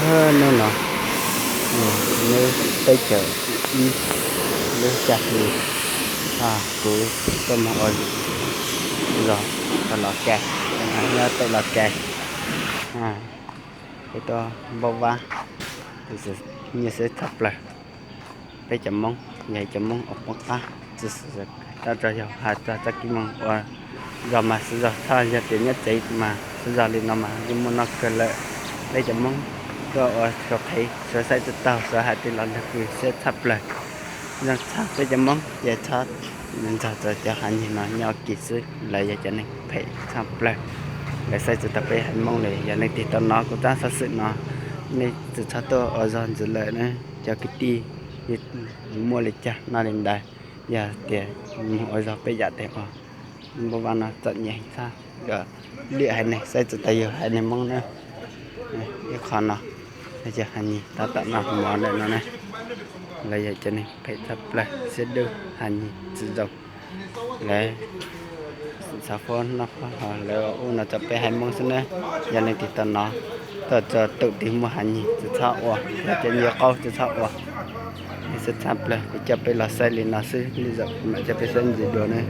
Hnub no, hnub peb caug ib lub xya hli, kuv tuaj mus ua zog rau Los Kais, nyob pem Los Kais, peb tuaj npauj vab, nyiaj xwb tshaj plaws. Peb cov Hmoob yog cov Hmoob uas poob qab, tsis, rau rau yog hais txog txoj kev mus ua zog mas xwb zog tshaj, yog tias nyob tsev mas xwb zog li no mas yeej muaj noj kawg lawm. Peb cov Hmoob tuaj ua suav qhev suav saib tsis taug, suav hais tias los lug kws siab tshaj plaws. Zoo tshaj peb cov Hmoob ces txhob nrog cov hav nyuag no nyob kis xwb, lawv yog cov neeg phem tshaj plaws. Lawv saib tsis taug peb haiv Hmoob li. Yog leej twg tau hnov kuv tsab xov xwm no, nej tsis txhob tuaj ua zog ntxiv lawm na cov kwv tij. Muaj li cas noj li ntawd, yog tias mus ua zog peb yam tes ua npauj vab no txom nyem tshaj. Yog liam haiv neeg saib tsis taug yus haiv neeg Hmoob na. Ib qho no yog hav nyuag tab tom noj mov ntawm no na. Lawv yog cov neeg phem tshaj plaws, siab dub, hav nyuag tsis zoo. Lawv xav fob noj fob haus, lawv ua ub no rau peb haiv Hmoob xwb na. Yog leej twg tau hnov, tuaj txog tus twg muaj hav nyuag tsis txhob ua, yog cov nyuag qaub tsis txhob ua. Siab tshaj plaws, kuv coj peb los saib li no xwb, lwm zaus kuv mam coj peb saib ntxiv dua na.